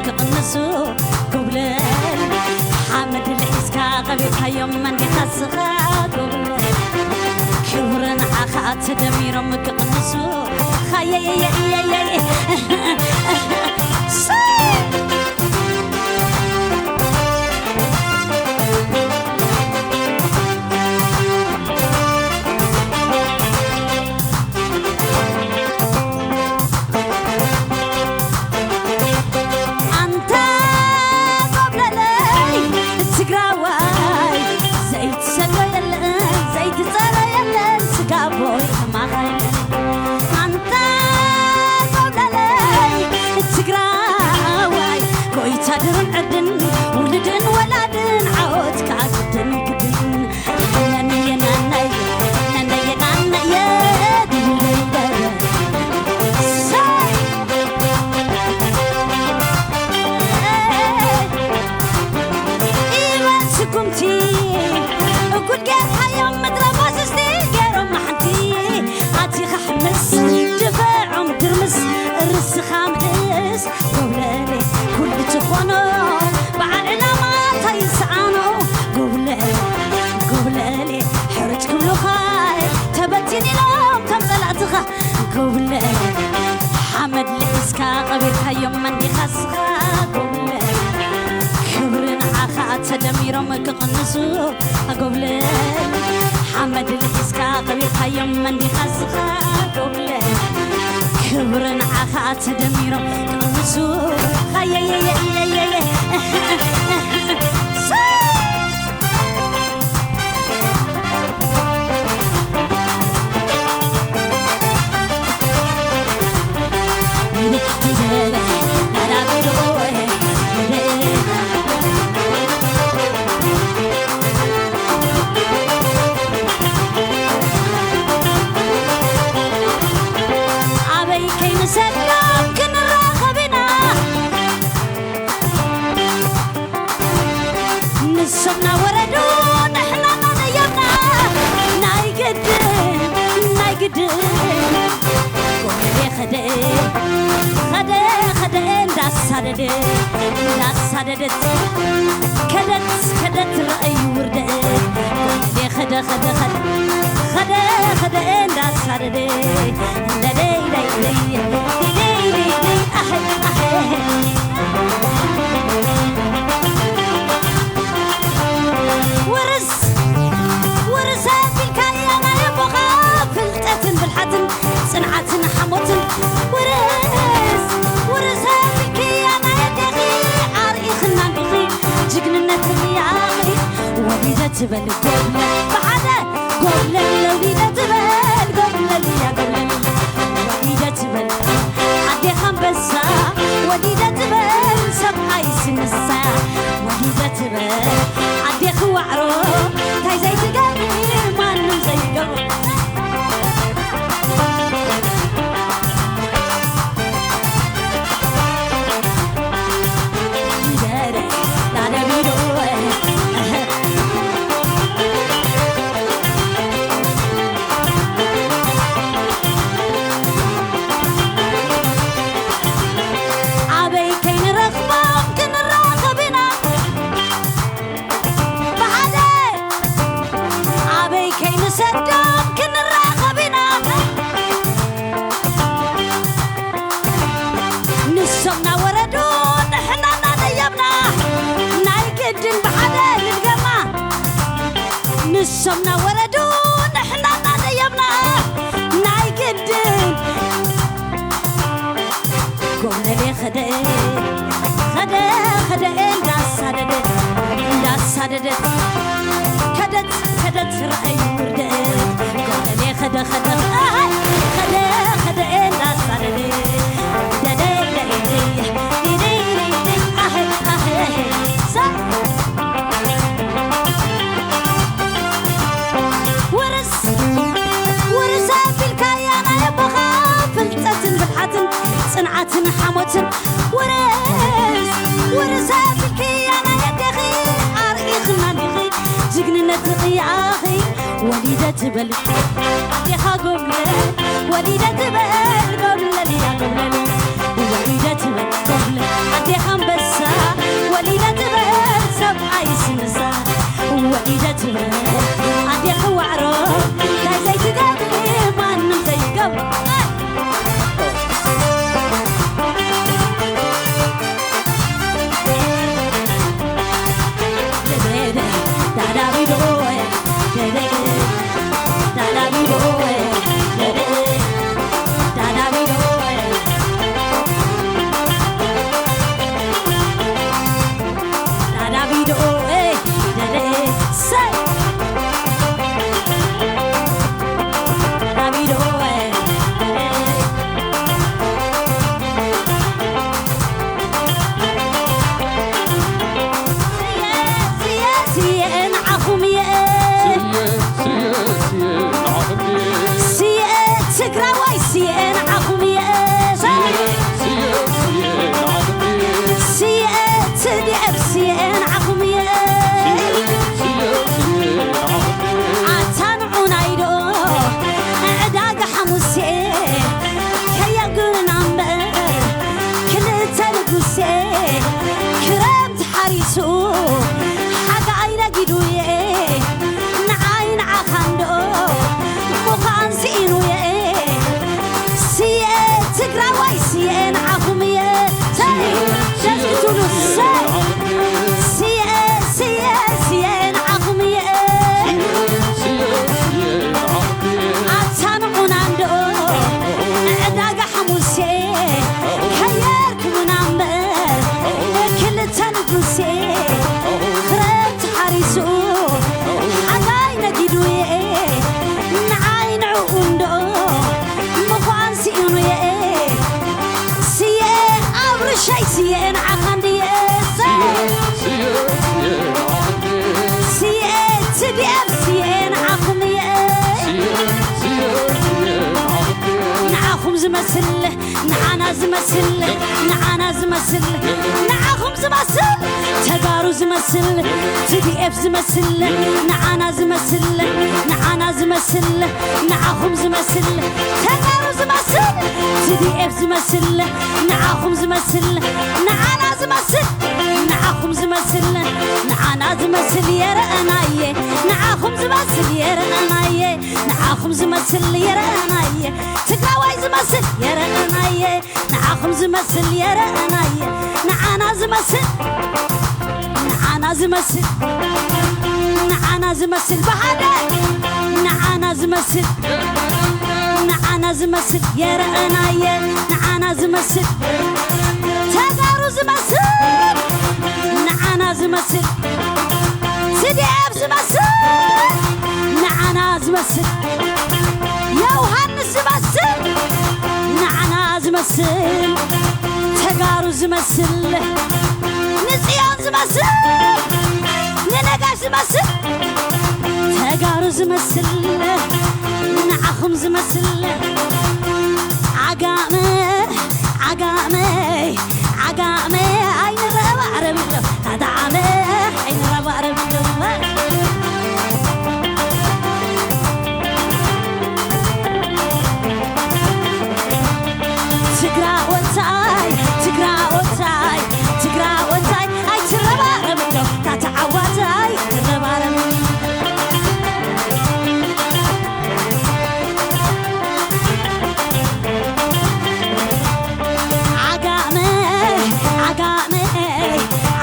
ክቕንሱ ጎብለል፣ ሓመድ ልሒስካ ቀቢርካዮም መንዲኻ ስኻ ጎብለል፣ ክብሪ ንዓኻ ተደሚሮም ክቕንሱ። ሃየየየየየይ። ኣንታ ጎብለለይ ትግራዋይ፣ ዘይትሰዶ የለን፣ ዘይትጸረ የለን፣ ስጋቦይ ተማኻይ። ኣንታ ጎብለለይ ትግራዋይ፣ ጎይታ ድርን ዕርድን፣ ውሉድን ወላድን፣ ዓወት ከኣ ግድን ግድን። ርስኻ ምእስ ጎብለሌ፣ ኩሉ ትኾኖ በዓል ዕላማ ተይሰኣኖ። ጎብለሌ፣ ጎብለሌ፣ ሕርጭ ክብሉኻ ተበቲን ኢሎም ከም ጸላእትኻ። ጎብለሌ፣ ሓመድ ልሒስካ ቀቢርካዮም መንዲኻ ስኻ። ጎብለሌ፣ ክብሪ ንዓኻ ተደሚሮም ክቕንሱ። ኣጎብለል ሓመድ ልሒስካ ቀቢርካዮም መንዲኻ ስኻ። ኣጎብለል ክብሪ ንዓኻ ተደሚሮም ክቕንሱ። ሃየየየየየየ። ኣበይ ከይንሰዶም ክንራኸብ ኢና። ንሶም ናወረዱ ንሕና ናደየብና። ናይ ግድን፣ ናይ ግድን። ጎብለሌ ኸደ፣ ኸደ፣ ኸደ እንዳሳደደ፣ እንዳሳደደት። ከደት፣ ከደት ረኣይ ውርደት። ጎብለሌ ኸደ፣ ኸደ፣ ኸደ፣ ኸደ፣ ኸደ እንዳሳደደ። ደደይ፣ ደይ፣ ደይ፣ ደይ፣ ደይ፣ ደይ፣ ኣሐ፣ ኣሐ። ውርስ፣ ውርስ ኣቢልካያ ናይ ኣቦኻ ፍልጠትን ብልሓትን ጽንዓትን ሓሞትን። ውርስ፣ ውርስ ኣቢልክያ ናይ ኣዴኺ ኣርኢኽና እንዲኺ ጅግንነት ርያኺ። ወሊደ ትበል ጎብለ ብሓደ ጎብለል ለውሊደ ትበል ጎብለል እያ ጎብለል። ወሊደ ትበል ኣዴኻ ኣንበሳ፣ ወሊደ ትበል ሰብኣይ ስንሳ፣ ወሊደ ትበል ኣዴኺ ዋዕሮ፣ እንታይ ዘይትገብሪ ማንም ዘይገብሮ። ኣበይ ከይንረኽቦም ክንራኸብ ኢና ብሓደ። ኣበይ ከይንሰዶም ክንራኸብ ኢና። ንሶም ናወረዱ ንሕና እናደየብና። ናይ ግድን ብሓደ ንድገማ። ንሶም ናወረዱ ንሕና እናደየብና። ናይ ግድን ጎብለሌ ኸደ፣ ኸደ፣ ኸደ እንዳሳደደ፣ እንዳሳደደ። ከደት፣ ከደት ረኣይ ውርደት። ጎብለሌ ኸደ፣ ኸደ፣ ኣይ፣ ኸደ፣ ኸደ እንዳሳደደ። ደደይ፣ ደይ፣ ደይ፣ ደይ፣ ደይ፣ ደይ፣ ኣህ፣ ኣህ፣ ኣህ። ሳ-፣ ውርስ፣ ውርስ ኣቢልካያ ናይ ኣቦኻ ፍልጠትን ብልሓትን ጽንዓትን ሓሞትን። ውርስ፣ ውርስ ኣቢልክያ ናይ ኣዴኺ ኣርኢኽና እንዲኺ ጅግንነት ርያኺ። ወሊደ ትበል ኣዴኻ ጎብለል፣ ወሊደ ትበል ጎብለል እያ ጎብለል። ወሊደ ትበል ኣዴኻ ኣንበሳ ወሊደ ትበል ሰብኣይ ስንሳ ወሊደ ትበል ኣዴኻ ዋዕሮ እንታይ ዘይትገብሪ ማንም ዘይገብሮ ስየ ትግራዋይ ስየ ንዓኹም እየ። ስየ ትዲኤፍ ስየ ንዓኹም እየ። ኣታ ንዑናይ ዶ ዕዳጋ ሓሙሴ ከየግርና እምበር ክልተ ንጉሴ ክረምቲ ሓሪሱ ሓጋይ ነጊዱ እየ ንዓይ ንዓኻ እንዶ ምዃን ስኢኑ እየ ስየ ትግራዋይ ስየ ንዓኹም እየ ሰይ ደስክቱሉ ሰይ ስየ ስየ ስየ ንዓኹም እየ ኣታ ንዑና እንዶ ዕዳጋ ሓሙሴ ከየርክቡና እምበር ክልተ ንጉሴ ክረምቲ ሓሪሱ ሓጋይ ነጊዱ እየ ንዓይ ንዕኡ እንዶ ምዃን ስኢኑ እየ ስየ ኣብርሸይ ስየ ንዓኻ እንድየ ስየ ትዲኤፍ ስየ ንዓኹም እየ ንዓኹም ዝመስል ንዓና ዝመስል ንዓና ዝመስል ንዓኹም ዝመስል ተጋሩ ዝመስል ትዲኤፍ ዝመስል ንዓና ዝመስል ንዓና ዝመስል ንዓኹም ዝመስል ተጋሩ ዝመስል ትዲኤፍ ዝመስል ንዓኹም ዝመስል ንዓና ዝመስል ንዓኹም ዝመስል ንዓና ዝመስል የረአናየ ንዓኹም ዝመስል የረአናየ ንዓኹም ዝመስል የረአናየ ትግራዋይ ዝመስል የረአናየ ንዓኹም ዝመስል የረአናየ ንዓና ዝመስል ንዓና ዝመስል ንዓና ዝመስል ብሓደ ንዓና ዝመስል ንዓና ዝመስል የረአናየ ንዓና ዝመስል ተጋሩ ዝመስል ንዓና ዝመስል ስድኤፍ ዝመስል ንዓና ዝመስል ዮሃንስ ዝመስል ንዓና ዝመስል ተጋሩ ዝመስል ንጽዮን ዝመስል ንነጋሽ ዝመስል ተጋሩ ዝመስል ንዓኹም ዝመስል ዓጋመ ዓጋመ ዓጋመ ኣይንረባረብ እንዶ ዓጋመ ኣይንረባረብ እንዶ ትግራወታይ ትግራወታይ ትግራወታይ ኣይትረባረብ እንዶ ታተዓዋታይ ትረባረብ ዓጋመ ዓጋመ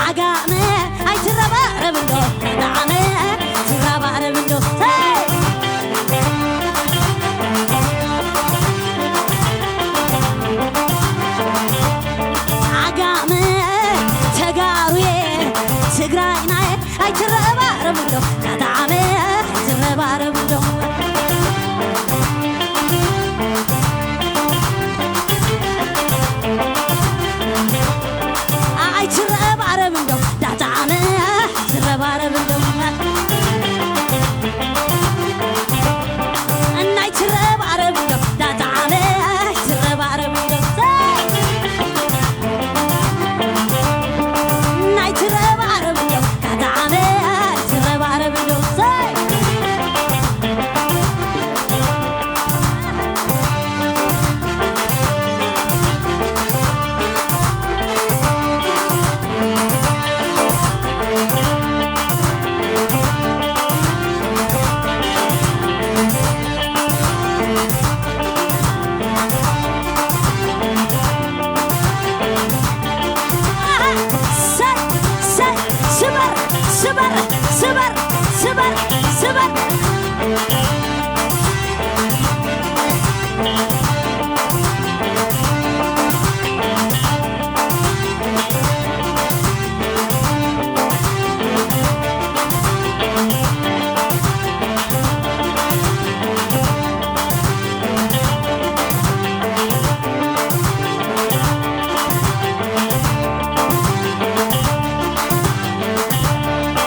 ዓጋመ ኣይትረባረብ እንዶ ዓጋመ ትረባረብ እንዶ ዓጋመ ተጋሩየ ትግራይናየ ኣይትረባረብ እንዶ ዓጋመ ኣይትረባረብ እንዶ ኣይትረባረብ እንዶ ዳጣዓመ ኣይትረባረብ እንዶ እናይ ትረባረብ እንዶ ዳጣዓመ ኣይትረባረብ እንዶ እናይ ትረባረብ እንዶ ዳጣዓመ ስበር፣ ስበር፣ ስበር፣ ስበር።